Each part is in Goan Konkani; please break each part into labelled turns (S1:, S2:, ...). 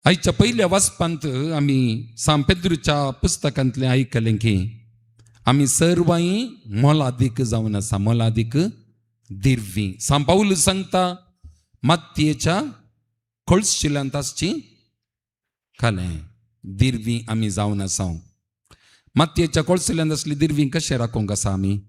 S1: आयच्या पयल्या वाचपांत आमी सांत पेद्रूच्या पुस्तकांतलें आयकलें की आमी सर्वांय मोलादीक जावन आसा, मोलादीक दिर्वी. सांत पावल सांगता मातयेच्या कळशिल्यांत आसची खालें दिर्वी आमी जावन आसा. मातयेच्या कळशिल्यांत आसली दिर्वी कशें राखूंक आसा आमी?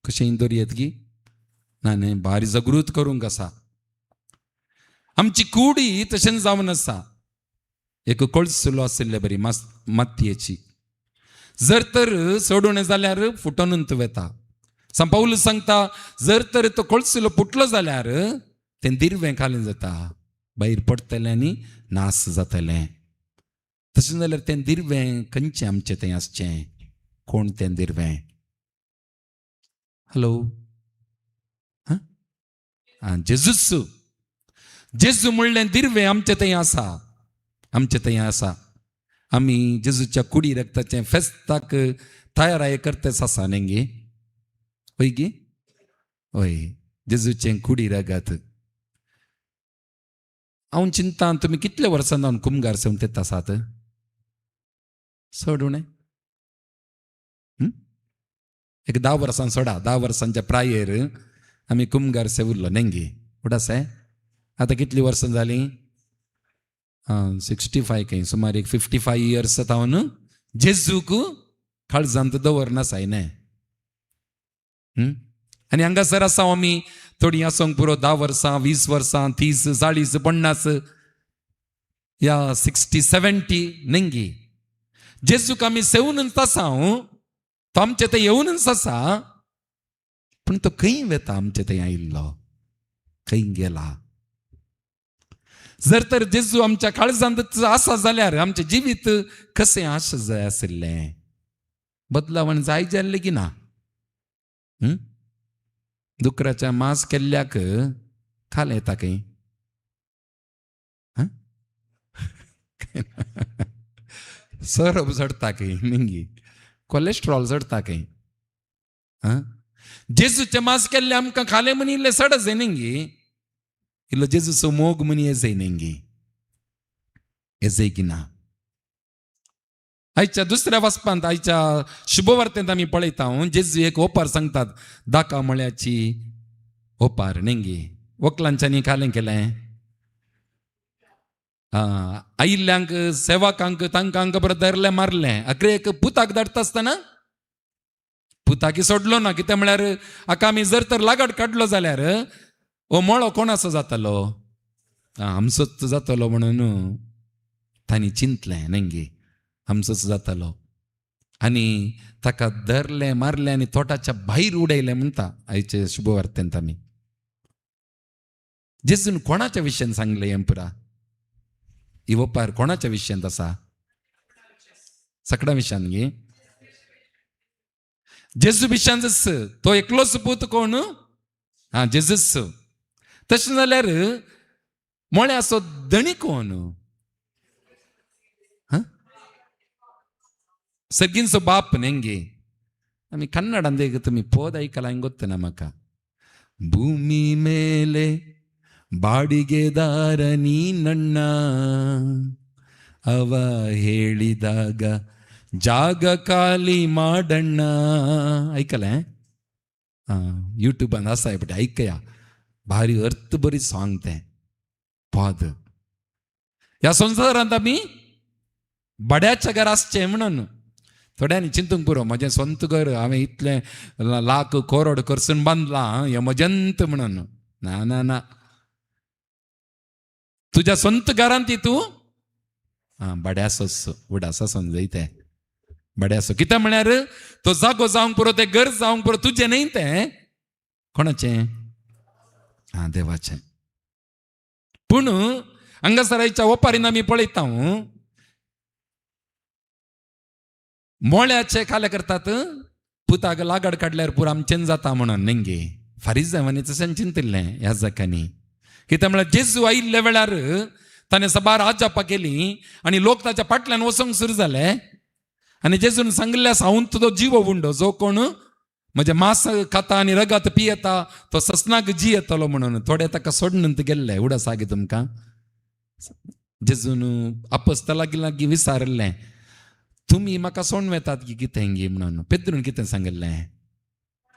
S1: कशें दरयेत की ना न्हय, भारी जागृत करूंक आसा. आमची कुडी तशेंच जावन आसा, एक कळसुलो आशिल्ले बरी मातयेची, जर तर सोडून जाल्यार फुटोनूच वता. सांत पावल सांगता जर तर तो कळसुलो फुटलो जाल्यार तें दिर्वें खाली जाता, भायर पडटलें आनी नास जातलें. तशें जाल्यार तें दिर्वें खंयचें आमचें तें आसचें? कोण तें दिर्वें? हॅलो, आं, जेजूस. जेजू म्हणलें दिर्वें आमचें थंय आसा, आमचें थंय आसा. आमी जेजूच्या कुडी रक्ताचें फेस्ताक तयाराय करतेच आसा न्ही गे? हय गे? हय, जेजूचें कुडी रगत. हांव चिंता तुमी कितले वर्सां जावन कुमगार सेवन येत आसात? चड उणें एक 10 वर्सां सोडा, 10 वर्सांच्या प्रायेर आमी कुमगार सेवुल्लो न्ही उडास. आतां कितलीं वर्सां जालीं? 65 खंय, सुमार एक 55 इयर्स जावन जेजूक काळजांत दवरनासाय न्हय. आनी हांगासर आसा आमी थोडीं आसूंक पुरो, 10 वर्सां, 20 वर्सां, 30, 40, 50 या 60, 70 न्ही. जेजूक आमी सेवनूच आसा, तो आमचे थंय येवनूच आसा, पूण तो खंय वेता? आमचे थंय आयिल्लो खंय गेला? जर तर जेजू आमच्या काळजांत आसा जाल्यार आमचें जिवीत कशें आसा जाय आशिल्लें? बदलावण जाय जाल्लें की ना? दुकराच्या मांस केल्ल्याक खालें येता खंय? हं? सोरोप चडता खंय न्ही, कोलेस्ट्रॉल चडता खंय. हं? जेजूचें मांस केल्लें आमकां खालें म्हण इल्लें चड न्ही, इल्लो जेजूचो मोग म्हण येजय न्ही, येजय की ना? आयच्या दुसऱ्या वाचपांत, आयच्या शुभवार्तेंत आमी पळयता, जेजू एक ओपार सांगतात, दाका मळ्याची ओपार न्ही. वकलांच्यांनी खालें केलें, आयिल्ल्यांक सेवकांक तांकां बरें धरलें मारलें. अकरे एक पुताक धाडटा आसतना पुताकी सोडलो ना. कितें म्हळ्यार हाका आमी जर तर लागड काडलो जाल्यार हो मळो कोणाचो जातलो? आमचोच जातलो म्हणून तांणी चिंतलें न्ही, आमचोच जातलो. आनी ताका धरलें, मारलें आनी तोटाच्या भायर उडयलें म्हणटा आयचे शुभवार्तेंत आमी. जेजून कोणाच्या विशयान सांगलें हें पुरा? ही ओपार कोणाच्या विशयांत आसा? सगळ्या विशयान गे जेजू विशयांतच. तो एकलोच पूत कोण? हा, जेजूस. तशें जाल्यार मळ्याचो धणी कोण? सर्गींचो बाप न्ही गे. आमी कन्नडांत एक तुमी पद आयकलां गोत्तना म्हाका, भूमी ಮೇಲೆ ಬಾಡಿಗೆದಾರ ನೀನಣ್ಣ, ಅವ ಹೇಳಿದಾಗ ಜಾಗ ಖಾಲಿ ಮಾಡಣ್ಣ. ಐಕಲೆ ಯೂट्यूबान आसा पळय, आयकया, भारी अर्थ बरी सॉंग तें पद. ह्या संवसारांत आमी बड्याच्या घर आसचें म्हणून थोड्यांनी चिंतूंक पुरो, म्हजें स्वंत घर, हांवें इतलें लाख करोड खर्चून बांदलां, हें म्हजेंत म्हणून. ना ना ना, तुज्या स्वंत घरांत ती तूं आं बड्यासोच उडासा समजय तें बड्यासो. कितें म्हळ्यार तो जागो जावंक पुरो, तें घर जावंक पुरो, तुजें न्ही तें, कोणाचें? आं, देवाचें. पूण हांगासर आयच्या ओपारीन आमी पळयता, मोळ्याचे खाले करतात, पुताक लागड काडल्यार पुरो आमचें जाता म्हणून न्ही गे. फारीजांवांनी तशें चिंतिल्लें ह्या जाकांनी. कितें म्हळ्यार जेजू आयिल्ल्या वेळार ताणें सबार आजापा केली आनी लोक ताच्या फाटल्यान वचूंक सुरू जाले. आनी जेजून सांगिल्लें आसा, हांव तुजो जीव उंडो, जो कोण म्हजें मांस खाता आनी रगत पियेता तो ससनाक जी येतलो म्हणून. थोडे ताका सोडून गेल्ले. उडा सागी तुमकां. जेजून आपस्ता लागीं लागीं विचारिल्लें, तुमी म्हाका सोडून वेतात की कितें गी म्हणून. पेद्रून कितें सांगिल्लें?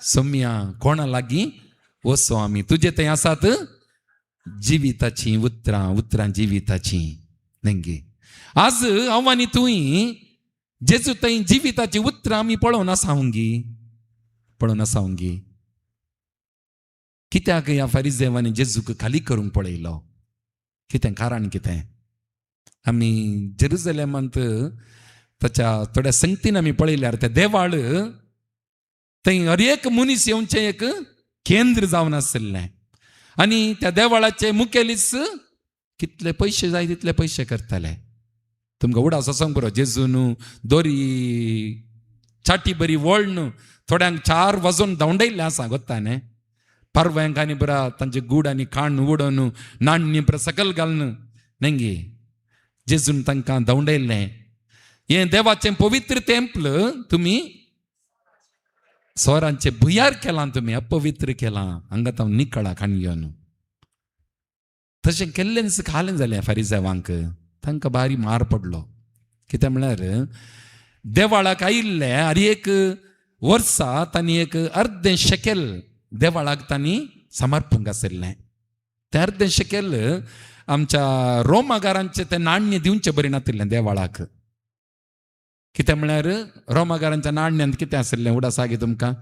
S1: सोम्या कोणा लागीं वचो आमी, तुजे थंय आसात जिविताचीं उतरां, उतरां जिविताचीं. न्ही आज हांव आनी तुंय जेजू थंय जिविताचीं उतरां आमी पळोवन आसा गी, पळोवन आसा गी. कित्याक ह्या फारिजेवांनी जेजूक खाली करूंक पळयलो? कितें कारण कितें? आमी जेरुजलेमांत ताच्या थोड्या संगतीन आमी पळयल्यार तें देवाळ थंय हर एक मनीस येवचें एक केंद्र जावन आशिल्लें. आनी त्या देवाळाचे मुखेलीच कितले पयशे जाय तितले पयशे करताले. तुमकां उडास आसूंक पुरो, जेजून दोरी चाटी बरी वळण थोड्यांक 4 वाजोवन धांवडायल्लें आसा गोत्ता न्ही. पारव्यांक आनी बरा तांचे गूड आनी खाण उडोवन नाण्णी बरा सकल घालून न्ही जेजून तांकां धांवडायल्लें. हें देवाचें पवित्र तेंपल तुमी सोरांचे भुयार केलां, तुमी अपवित्र केलां, हांगा तांव निकळा खाण घेवन. तशें केल्लेंच खालें जालें फारिजेवांक, तांकां भारी मार पडलो. कितें म्हळ्यार देवाळाक आयिल्ले हर एक वर्सा तांणी एक अर्दें शकेल देवाळाक तांणी समर्पूंक आशिल्लें. तें अर्दें शकेल आमच्या रोमागारांचें तें नाण्य दिवचें बरी नातिल्लें देवाळाक. कितें म्हळ्यार रोमागारांच्या नाण्यांत कितें आशिल्लें उडास आगे तुमकां?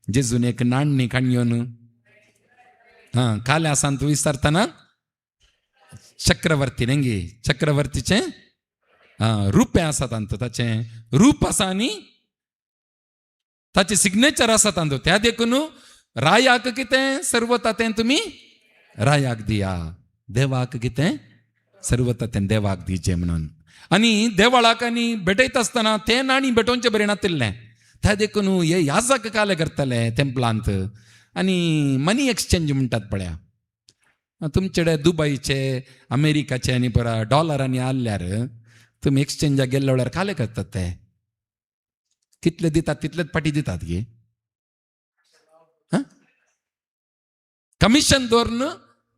S1: जेजून एक नाण्य काडून हां काल्या आसांत विचारतना चक्रवर्ती न्ही, चक्रवर्तीचें रुपें आसा तांतूं, ताचें रूप आसा आनी ताचें सिग्नेचर आसा तांतूं. त्या देखून रायाक कितें सर्वता तें तुमी रायाक दिया, देवाक कितें सर्वता तें देवाक दिचें म्हणून. आनी देवळाक आनी भेटयता आसतना तें नाणी भेटोवचें बरें नातिल्लें. त्या देखून हे याजक काले करताले तेंपलांत आनी मनी एक्सचेंज म्हणटात पळया. तुमचे कडेन दुबयचे अमेरिकाचे आनी परा डॉलरांनी आसल्यार तुमी एक्सचेंजाक गेल्ले वेळार काले करतात ते, कितले दितात तितलेच पाटी दितात गे, कमिशन दवरून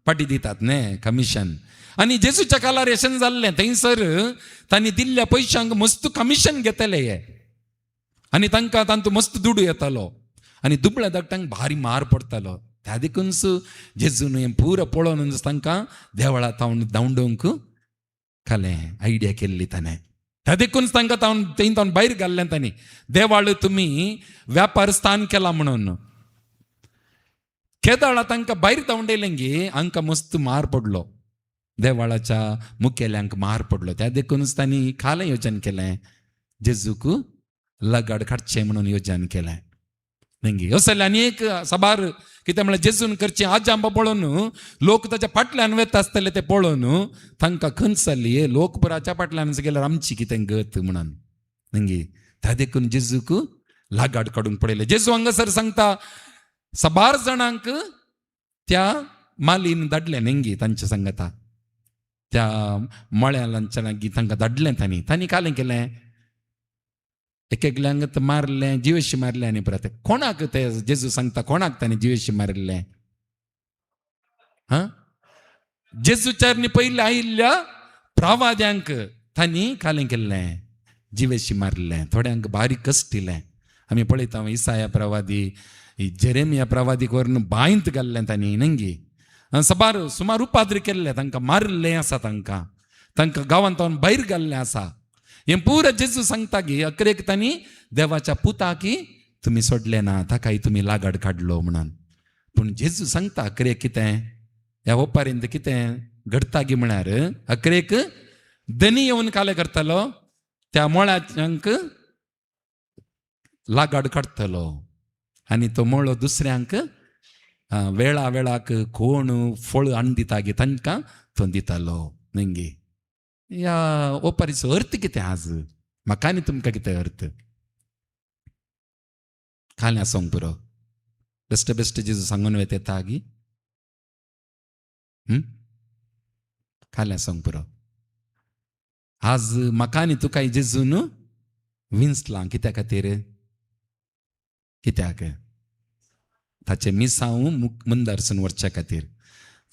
S1: पाटी दितात न्ही कमिशन. आनी जेजूच्या काळार अशें जाल्लें, थंयसर तांणी दिल्ल्या पयशांक मस्त कमिशन घेतले हे आनी तांकां तांतूं मस्त दुडू येतालो आनी दुबळ्या धाकट्यांक भारी मार पडटालो. त्या देखूनच जेजून हें पुरो पळोवन तांकां देवळा तावन धांवडोवंक खालें आयडिया केल्ली ताणें. त्या देखून तांकां तावन थंय तावन भायर घाल्लें तांणी, देवाळ तुमी व्यापार स्थान केला म्हणून. केदाळा तांकां भायर धांवडयलें गी हांकां मस्त मार पडलो, देवाळाच्या मुखेल्यांक मार पडलो. त्या देखूनच तांणी खालें योजन केलें, जेजूक लगाड काडचें म्हणून योजन केलें न्ही. असले आनी एक साबार कितें म्हळ्यार जेजून करचें आजांबा पळोवन लोक ताच्या फाटल्यान वेता आसतले, ते पळोवन तांकां खंच जाली, हे लोक पुराच्या फाटल्यान गेल्यार आमची कितें गत म्हणून न्ही. त्या देखून जेजूक लागाड काडूंक पळयलें. जेजू हांगासर सांगता साबार जाणांक त्या मालीन धाडलें न्ही तांच्या सांगता त्या मळ्यालांच्या लागीं तांकां धाडलें. तांणी तांणी कालें केलें, एक एकल्यांक मारलें, जिवेशी मारलें. आनी परत कोणाक ते जेजू सांगता कोणाक तांणी जिवेशी मारिल्लें? हा जेजूच्या पयलीं आयिल्ल्या प्रवाद्यांक तांणी कालें केल्लें, जिवेशी मारिल्लें, थोड्यांक बारीक कश्टिलें. आमी पळयता इसाया प्रवादी, जेरेमिया प्रवादीक व्हरून बांयंत घाल्लें तांणी न्ही. साबार सुमार उपाद्र केल्ले, तांकां मारिल्लें आसा, तांकां तांकां गांवांत भायर घाल्लें आसा. हें पुरो जेजू सांगता की अकरेक तांणी देवाच्या पुताकी तुमी सोडले ना, ताकाय तुमी लागाड काडलो म्हणून. पूण जेजू सांगता अकरेक कितें ह्या ओपारींत कितें घडटा गी म्हळ्यार अकरेक धनी येवन काले करतलो, त्या मळ्याच्यांक लागाड काडटलो आनी तो मळो दुसऱ्यांक वेळा वेळाक कोण फळ हाडून दिता गी तांकां तो दितालो न्ही. ह्या ओपारीचो अर्थ कितें आज म्हाका आनी तुमकां कितें अर्थ खालें आसूंक पुरो. बेश्टे बेश्टे जेजू सांगून वेता येता गी खालें आसूंक पुरो. आज म्हाका आनी तुका जेजून विंचलां कित्या खातीर? कित्याक? ताचें मिसांव मुंदारसून व्हरच्या खातीर.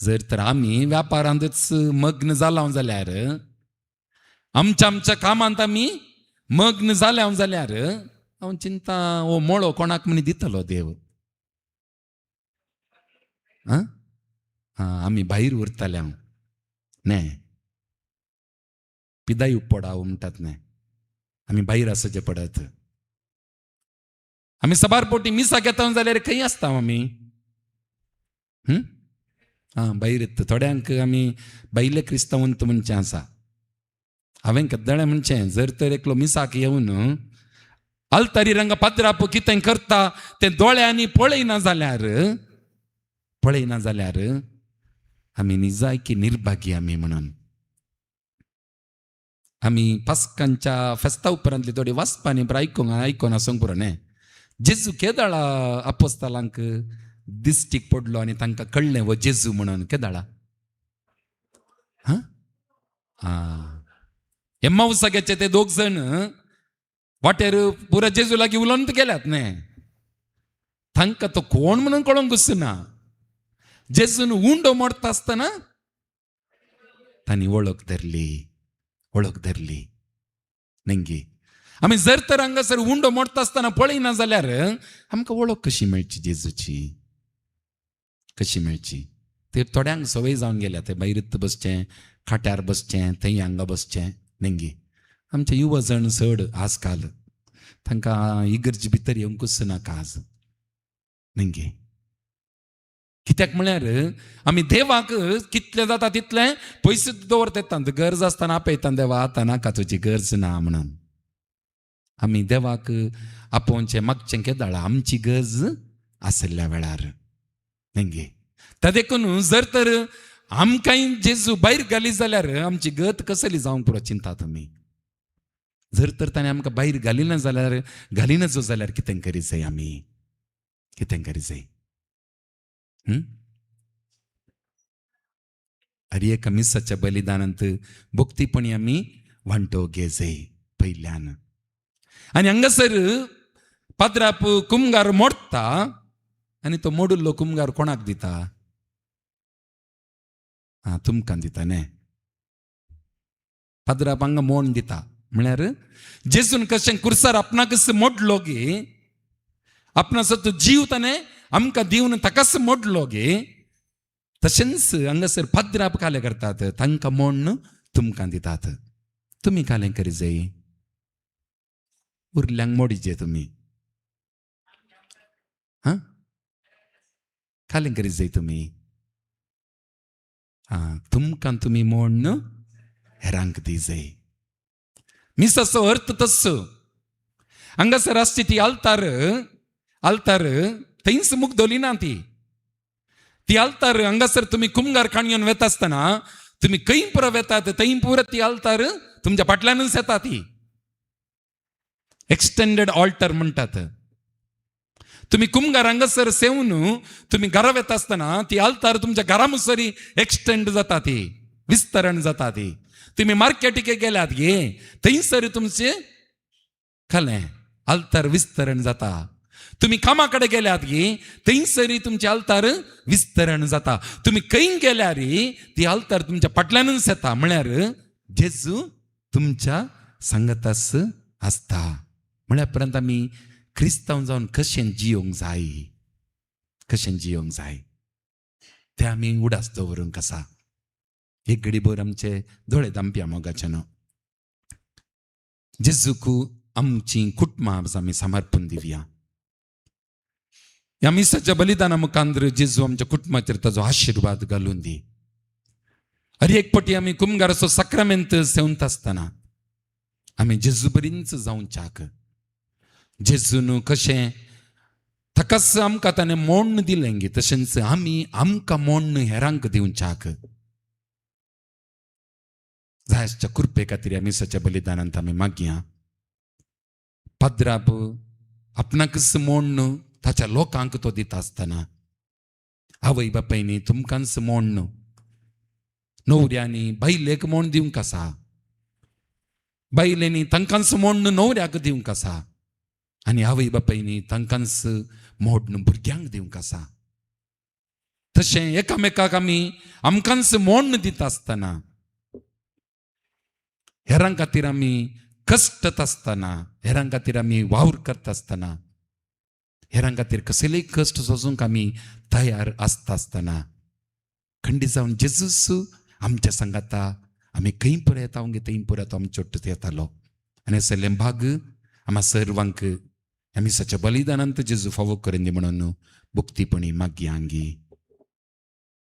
S1: जर तर आमी व्यापारांतच मग्न जाला जाल्यार, आमच्या आमच्या कामांत आमी मग्न जाल्या जाल्यार हांव चिंता हो मळो कोणाक म्हण दितलो देव? आं, आमी भायर उरताले हांव न्ही, पिदाय उपडाव म्हणटात न्ही, आमी भायर आसचे पडत. आमी सबार पोटी मिसाक येता जाल्यार खंय आसता आमी? आं, भायर. थोड्यांक आमी भायले क्रिस्तांवंत म्हणचें आसा. हांवें केद्दाळें म्हणचें, जर तर एकलो मिसाक येवन आल्तारी रंग पात्राप कितें करता तें दोळ्यांनी पळयना जाल्यार, पळयना जाल्यार आमी निजायकी निर्भागी आमी म्हणून. आमी पास्कांच्या फेस्ता उपरांतली थोडी वाचपानी आयकूंक आयकोन आसूंक पुरो न्ही. जेजू केदाळा आपोस्तालांक दिश्टीक पडलो आनी तांकां कळ्ळें हो जेजू म्हणून? केदाळा? आं, एम्माउसागेचे ते दोग जण वाटेर पुरा जेजू लागीं उलोवन गेल्यात न्ही, तांकां तो कोण म्हणून कळोंक ना. जेजून उंडो मोडटा आसतना तांणी वळख धरली, वळख धरली नेंगी. आमी जर तर हांगासर उंडो मोडटा आसतना पळयना जाल्यार आमकां वळख कशी मेळची जेजूची? कशी मेळची? ते थोड्यांक संवय जावन गेल्या, ते भायरच बसचें, खाट्यार बसचें, थंय हांगा बसचें नेंगी. आमचे युवा जण चड आजकाल तांकां इगर्जी भितर येवंकूच नाका आज नेंगी. कित्याक म्हळ्यार आमी देवाक कितलें जाता तितलें पयशे दवरता येता, गरज आसतना आपयता देवा, आतां नाका तुजी गरज ना म्हणून. आमी देवाक आपोवचें मागचें केदाळा आमची गरज आशिल्ल्या वेळार नेंगी. त्या देखून जर तर आमकांय जेजू भायर घाली जाल्यार आमची गत कसली जावंक पुरो चिंता तुमी. जर तर ताणें आमकां भायर घालिना जाल्यार, घालिना जो जाल्यार कितें करी जाय आमी? कितें करी जाय? अरे एका मिसाच्या बलिदानांत भक्तीपणी आमी वांटो घे जाय पयल्यान. आनी हांगासर पाद्राप कुमगार मोडटा आनी तो मोडिल्लो कुमगार कोणाक दिता? आं, तुमकां दिता न्ही. पाद्राप हांगा मोण दिता म्हळ्यार जेजून कशें कुर्सार आपणाकच मोडलो गे, आपणाचो तो जीव ताणें आमकां दिवन ताकाच मोडलो गे, तशेंच हांगासर पाद्राप काले करतात, तांकां मोण्ण तुमकां दितात. तुमी कालें करी जाय, उरल्यांक मोडीचे तुमी. हां, कालें करी जाय तुमी. आं, तुमकां तुमी मोण्ण हेरांक दी जाय. मिसाचो अर्थ तस्सो. हांगासर आसची ती आल्तार, आल्तार थंयच मुगदोली ना ती. ती आल्तार हांगासर तुमी कुमगार काणयेवन वेता आसतना तुमी खंय पुरो वेतात थंय पुरो ती आल्तार तुमच्या फाटल्यानूच येता. ती एक्सटेंडेड ऑल्टर म्हणटात. तुमी कुमगार हांगासर सेवन तुमी घरा वेता आसतना ती आल्तार तुमच्या घरा मुसरी एक्सटेंड जाता, ती विस्तरण जाता ती. तुमी मार्केटीक गेल्यात गे, थंयसर तुमचे खालें आल्तार विस्तरण जाता. तुमी कामा कडेन गेल्यात गे, थंयसर तुमचे आल्तार विस्तरण जाता. तुमी खंय गेल्यार ती आल्तार तुमच्या फाटल्यानूच येता. म्हळ्यार जेजू तुमच्या सांगतास आसता. म्हळ्या पर्यंत आमी क्रिस्तांव जावन कशें जियोंक जाय, कशें जियोंक जाय तें आमी उडास दवरूंक आसा. एक घडीभर आमचे दोळे दामप्या मोगाचे न्हू. जेजूक आमची कुटुंबां आमी समर्पण दिवया. ह्या मिसाच्या बलिदाना मुखांद्र जेजू आमच्या कुटुंबाचेर ताजो आशिर्वाद घालून दी. हर एक पटी आमी कुमगाराचो साक्रामेंत सेवंत आसतना आमी जेजू बरींच जावच्याक, जेजून कशें ताकाच आमकां ताणें मोण्ण दिलें गे, तशेंच आमी आमकां मोण्ण हेरांक दिवच्याक जायच्या कृपे खातीर ह्या मिसाच्या बलिदानांत आमी मागया. पाद्राप आपणाकच मोण्ण ताच्या लोकांक तो दिता आसतना, आवय बापायनी तुमकांच मोण्ण, न्हवऱ्यांनी बायलेक मोण दिवंक आसा, बायलेनी तांकांच मोण्ण न्हवऱ्याक दिवंक आसा, आनी आवय बापायनी तांकांच मोड्ण भुरग्यांक दिवंक आसा. तशें एकामेकाक आमी आमकांच मोण्ण दिता आसतना, हेरां खातीर आमी कश्टत आसतना, हेरां खातीर आमी वावर करता आसतना, हेरां खातीर कसलेय कश्ट सोसूंक आमी तयार आसता आसतना, खंडीत जावन जेजूस आमच्या सांगाता आमी खंय पुरयता थंय पुरयता आमचे वट्ट येतालो. आनी सगळें भाग आमा सर्वांक आमी साच्या बलिदानांत जेजू फावो करून दी म्हणून भक्तीपणी मागया.